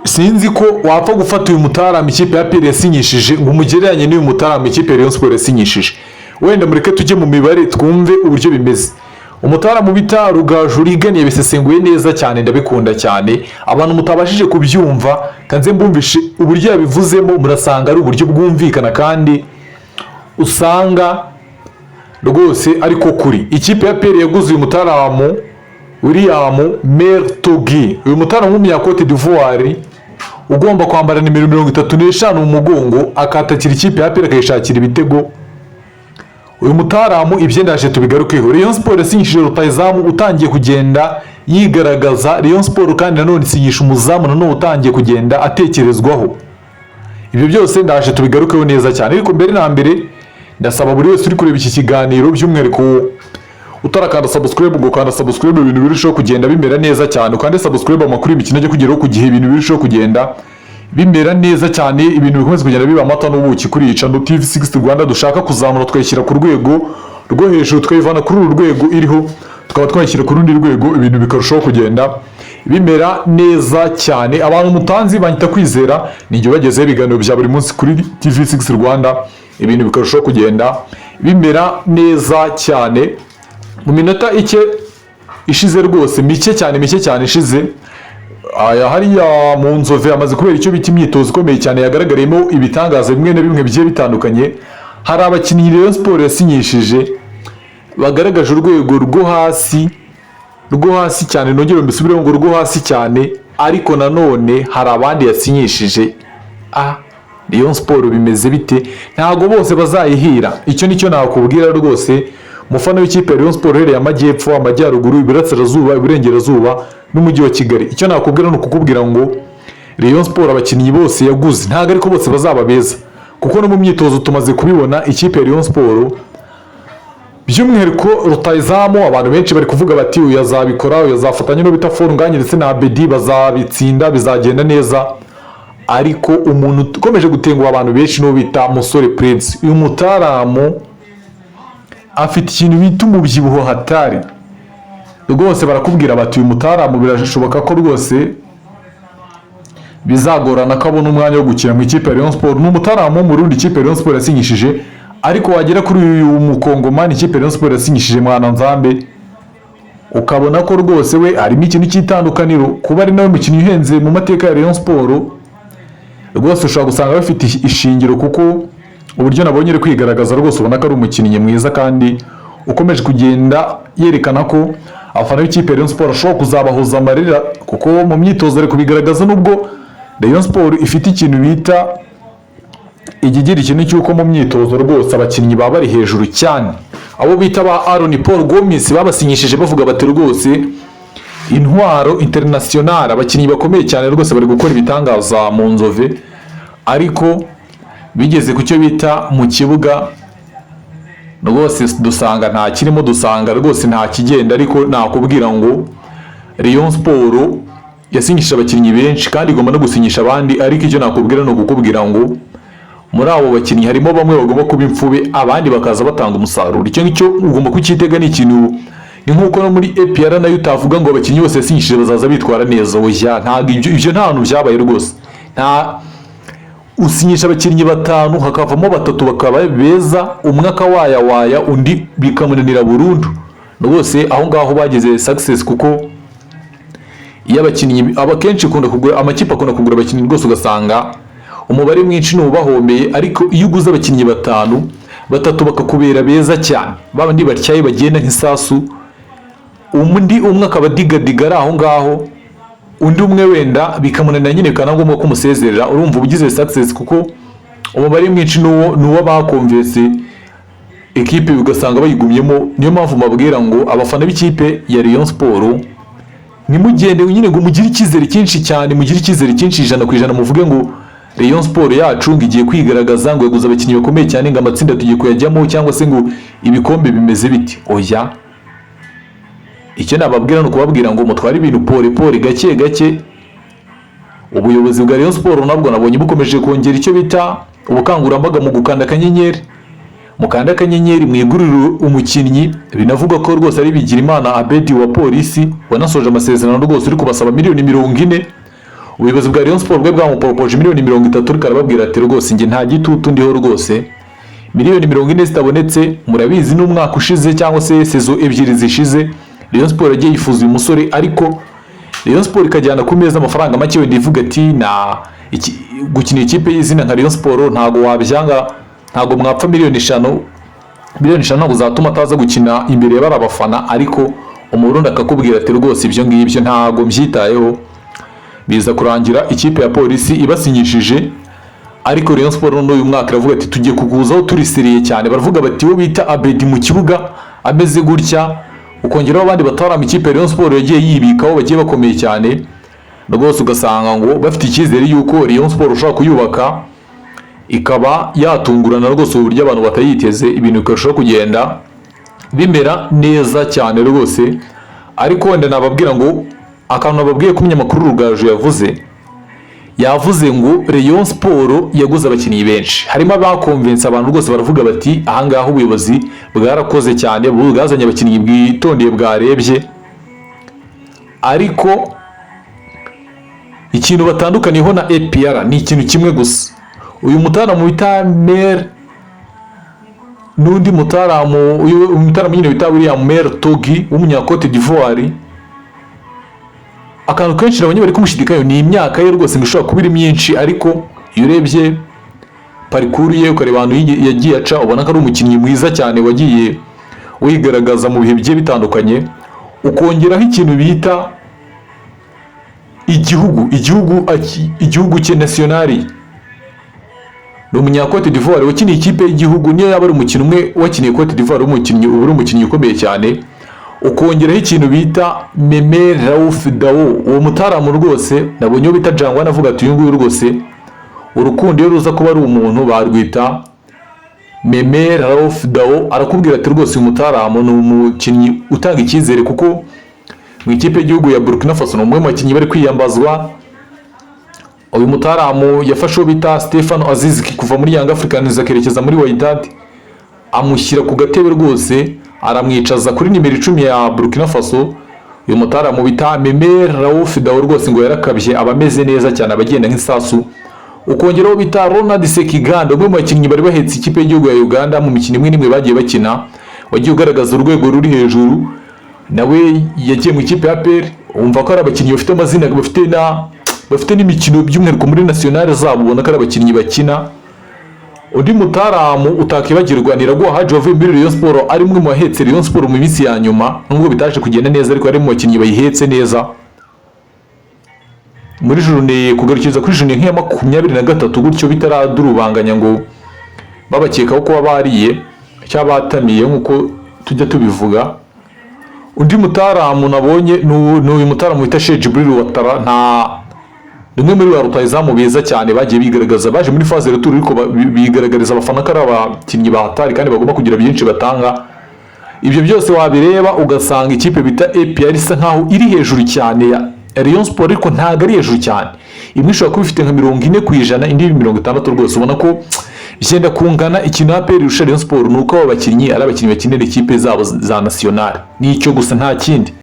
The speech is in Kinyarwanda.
Sinzi ko wapfa gufata uyu mutaramu ikipe ya APR yasinyishije ngo umugereranye n'uyu mutaramu ikipe ya Rayon Sports yasinyishije. Wenda mureke tujye mu mibare, twumve uburyo bimeze. Umutaramu bita Rugaju Rigani yabisesenguye neza cyane, ndabikunda cyane. Abantu mutabashije kubyumva, kanze mbumvishe uburyo yabivuzemo, murasanga ari uburyo bwumvikana kandi usanga rwose ariko kuri ikipe ya APR yaguze uyu mutaramu William Mertogi, uyu mutaramu w'umunya Cote d'Ivoire ugomba kwambara nimero 35 mu mugongo, akatakira ikipe ya APR, akayishakira ibitego. Uyu mutaramu ibye ndaje tubigarukeho. Rayon Sports yasinyishije rutahizamu utangiye kugenda yigaragaza. Rayon Sports kandi nanone isinyisha umuzamu nanone utangiye kugenda atekerezwaho. Ibyo byose ndaje tubigarukeho neza cyane, ariko mbere na mbere ndasaba buri wese uri kureba iki kiganiro, by'umwihariko utarakanda subscribe, ngo kanda subscribe, ibintu birushaho kugenda bimera neza cyane. Ukande subscribe, amakuru y'imikino ajya kugeraho ku gihe, ibintu birushaho kugenda bimera neza cyane, ibintu bikomeza kugenda biba amata n'ubuki kuri iyi channel TV6 Rwanda dushaka kuzamura, tukayishyira ku rwego rwo hejuru, tukayivana kuri uru rwego iriho, tukaba twayishyira ku rundi rwego, ibintu bikarushaho kugenda bimera neza cyane. Abantu mutanzi banyita Kwizera, ni bagezeho ibiganiro bya buri munsi kuri TV6 Rwanda, ibintu bikarushaho kugenda bimera neza cyane. Mu minota ike ishize rwose, mike cyane, mike cyane ishize, aya hariya mu Nzove hamaze kubera icyo bita imyitozo ikomeye cyane yagaragariyemo ibitangaza bimwe na bimwe bigiye bitandukanye. Hari abakinnyi Rayon Sports yasinyishije bagaragaje urwego rwo hasi, rwo hasi cyane, nongere mbisubireho ngo rwo hasi cyane. Ariko nanone hari abandi yasinyishije, ah, Rayon Sports bimeze bite? Ntabwo bose bazayihira, icyo nicyo nakubwira rwose. Umufana w'ikipe ya Rayon Sports uhereye amajyepfo, amajyaruguru, iburasirazuba, iburengerazuba n'umujyi wa Kigali, icyo nakubwira ni ukukubwira ngo Rayon Sports abakinnyi bose yaguze ntabwo ariko bose bazaba beza, kuko no mu myitozo tumaze kubibona. Ikipe ya Rayon Sports, by'umwihariko rutahizamu, abantu benshi bari kuvuga bati uyu azabikora, uyu azafatanya n'uwo bita Forunganye ndetse na Abedi, bazabitsinda, bizagenda neza. Ariko umuntu ukomeje gutenguha abantu benshi n'uwo bita Musore Prince. Uyu mutaramu afite ikintu bita umubyibuho hatari rwose. Barakubwira bati uyu mutaramu birashoboka ko rwose bizagorana ko abona umwanya wo gukina mu ikipe ya Rayon Sports. Ni umutaramu wo mu rundi ikipe ya Rayon Sports yasinyishije, ariko wagera kuri uyu mukongomani ikipe ya Rayon Sports yasinyishije, Mwana Nzambe, ukabona ko rwose we harimo ikintu cy'itandukaniro. Kuba ari nawe mukinnyi uhenze mu mateka ya Rayon Sports, rwose ushobora gusanga bafite ishingiro, kuko uburyo nabonye ari kwigaragaza rwose ubona ko ari umukinnyi mwiza kandi ukomeje kugenda yerekana ko abafana b'ikipe ya Rayon Sports ashobora kuzabahoza amarira, kuko mu myitozo ari kubigaragaza. Nubwo Rayon Sports ifite ikintu bita igigira ikintu cy'uko mu myitozo rwose abakinnyi baba bari hejuru cyane, abo bita ba Aaron Paul Gomis babasinyishije bavuga bati rwose intwaro international, abakinnyi bakomeye cyane rwose bari gukora ibitangaza mu Nzove, ariko bigeze ku cyo bita mu kibuga rwose dusanga nta kirimo, dusanga rwose nta kigenda. Ariko nakubwira ngo Rayon Sports yasinyishije abakinnyi benshi kandi igomba no gusinyisha abandi, ariko icyo nakubwira ni ukukubwira ngo muri abo bakinnyi harimo bamwe bagomba kuba imfube, abandi bakaza batanga umusaruro. Icyo ngicyo ugomba kucyitega. Ni ikintu ni nk'uko no muri APR nayo utavuga ngo abakinnyi bose yasinyishije bazaza bitwara neza. Oya, ntabwo ibyo nta hantu byabaye rwose. Nta usinyisha abakinnyi batanu hakavamo batatu bakaba beza, umwe akawayawaya, undi bikamunanira burundu. Rwose aho ngaho bagize success, kuko iyo abakinnyi aba kenshi ikunda kugura, amakipe akunda kugura abakinnyi rwose ugasanga umubare mwinshi ni ubahombeye. Ariko iyo uguze abakinnyi batanu, batatu bakakubera beza cyane, babandi batyaye bagenda nk'isasu, undi umwe akaba digadiga ari aho ngaho, undi umwe wenda bikamunanira nyine, bikaba na ngombwa ko umusezerera, urumva uba ugize success, kuko umubare mwinshi ni uwo bakonvese ekipe ugasanga bayigumyemo. Niyo mpamvu mbabwira ngo abafana b'ikipe ya Rayon Sports, ntimugende nyine ngo mugire icyizere cyinshi cyane, mugire icyizere cyinshi 100%, muvuge ngo Rayon Sports yacu ngo igiye kwigaragaza, ngo yaguze abakinnyi bakomeye cyane, ngo amatsinda tugiye kuyajyamo, cyangwa se ngo ibikombe bimeze biti. Oya, icyo nababwira ni ukubabwira ngo mutware ibintu pole pole, gake gake. Ubuyobozi bwa Rayon Sports nabwo nabonye bukomeje kongera icyo bita ubukangurambaga mu gukanda akanyenyeri. Mukanda akanyenyeri mwigurire umukinnyi. Binavugwa ko rwose ari Bigirimana Abedi wa Polisi wanasoje amasezerano rwose uri kubasaba miliyoni 40. Ubuyobozi bwa Rayon Sport bwe bwamuporopoje miliyoni 30, ariko arababwira ati: "Rwose njye nta gitutu ndiho rwose, miliyoni 40 zitabonetse." Murabizi, n'umwaka ushize cyangwa se saison 2 zishize, Rayon Sport yagiye yifuza uyu musore, ariko Rayon Sport ikajyana ku meza amafaranga make, wenda ivuga ati na gukina ikipe y'izina nka Rayon Sport ntago wabyanga, ntago mwapfa miliyoni 5, miliyoni 5 ntabwo zatuma ataza gukina imbere y'abari abafana. Ariko Umurundi akakubwira ati: "Rwose ibyo ngibyo ntago mbyitayeho." Biza kurangira ikipe ya Polisi ibasinyishije, ariko Rayon Sport n'uyu mwaka iravuga ati: "Tugiye kukuzaho turi sérieux cyane." Baravuga bati wo bita Abedi mu kibuga ameze gutya, ukongeraho abandi batarama ikipe ya Rayon Sport yagiye yibikaho bagiye bakomeye cyane rwose, ugasanga ngo bafite icyizere yuko Rayon Sport ushobora kuyubaka ikaba yatungurana rwose uburyo abantu batayiteze, ibintu bikarushaho kugenda bimera neza cyane rwose. Ariko wenda nababwira ngo akantu nababwiye ko umunyamakuru Rugaju yavuze ngo Rayon Sport yaguze abakinnyi benshi, harimo abakonvensi abantu rwose, baravuga bati: "Ahangaha ubuyobozi bwarakoze cyane, bwazanye abakinnyi bwitondeye, bwarebye." Ariko ikintu batandukaniyeho na APR ni ikintu kimwe gusa: uyu mutaramu bita Mer n'undi mutaramu, uyu mutaramu nyine bita William Mer Togi w'umunya Cote d'Ivoire, akantu kenshi nabonye bari kumushidikayo ni imyaka ye rwose, ngo ishobora kuba iri myinshi. Ariko iyo urebye parcours ye, ukareba ahantu yagiye aca, ubona ko ari umukinnyi mwiza cyane wagiye wigaragaza mu bihe bigiye bitandukanye. Ukongeraho ikintu bita igihugu cye, nationale, ni umunya Cote d'Ivoire wakiniye ikipe y'igihugu. Niyo yaba ari umukino umwe wakiniye Cote d'Ivoire, umukinnyi uba uri umukinnyi ukomeye cyane. Ukongeraho ikintu bita Meme Raouf Dao, uwo mutaramu rwose nabonye uwo bita Jangwa avuga ati: "Uyu nguyu rwose urukundo iyo ruza kuba ari umuntu barwita Meme Raouf Dao." Arakubwira ati: "Rwose uyu mutaramu ni umukinnyi utanga icyizere," kuko mu ikipe y'igihugu ya Burkina Faso ni umwe mu bakinnyi bari kwiyambazwa. Uyu mutaramu yafashe uwo bita Stefano Aziz kuva muri Young Africans akerekeza muri Wydad, amushyira ku gatebe rwose, aramwicaza kuri nimero 10 ya Burkina Faso. Uyu mutaramu bita Meme Raouf Dao rwose ngo yarakabye, aba ameze neza cyane, abagenda nk'isasu. Ukongeraho bita Ronald Sekiganda, umwe mu bakinnyi bari bahetse ikipe y'igihugu ya Uganda mu mikino imwe n'imwe bagiye bakina, wagiye ugaragaza urwego ruri hejuru, nawe yagiye mu ikipe ya APR. Wumva ko ari abakinnyi bafite amazina, bafite n'imikino, by'umwihariko muri nationale zabo, ubona ko ari abakinnyi bakina. Undi mutaramu utakibagirwa ni Iraguha Haji wavuye muri Rayon Sport, ari umwe mu bahetse Rayon Sport mu minsi ya nyuma, nubwo bitaje kugenda neza, ariko ari mu bakinnyi bayihetse neza muri journée, kugarukiriza kuri journée nk'iya 23 gutyo, bitaradurubanganya ngo babakekaho kuba bariye cyangwa batamiye nk'uko tujya tubivuga. Undi mutaramu nabonye ni uyu mutaramu wita Cheick Djibril Ouattara, nta ni umwe muri ba rutahizamu beza cyane bagiye bigaragaza, baje muri phase retour, ariko bigaragariza abafana ko ari abakinnyi ba hatari kandi bagomba kugira byinshi batanga. Ibyo byose wabireba ugasanga ikipe bita APR isa nkaho iri hejuru cyane ya Rayon Sport, ariko ntabwo ari hejuru cyane. Imwe ishobora kuba ifite nka 40%, indi 60 rwose, ubona ko byenda kungana. Ikintu APR irusha Rayon Sport ni uko abo bakinnyi ari abakinnyi bakinira ikipe zabo za nationale, ni icyo gusa, nta kindi.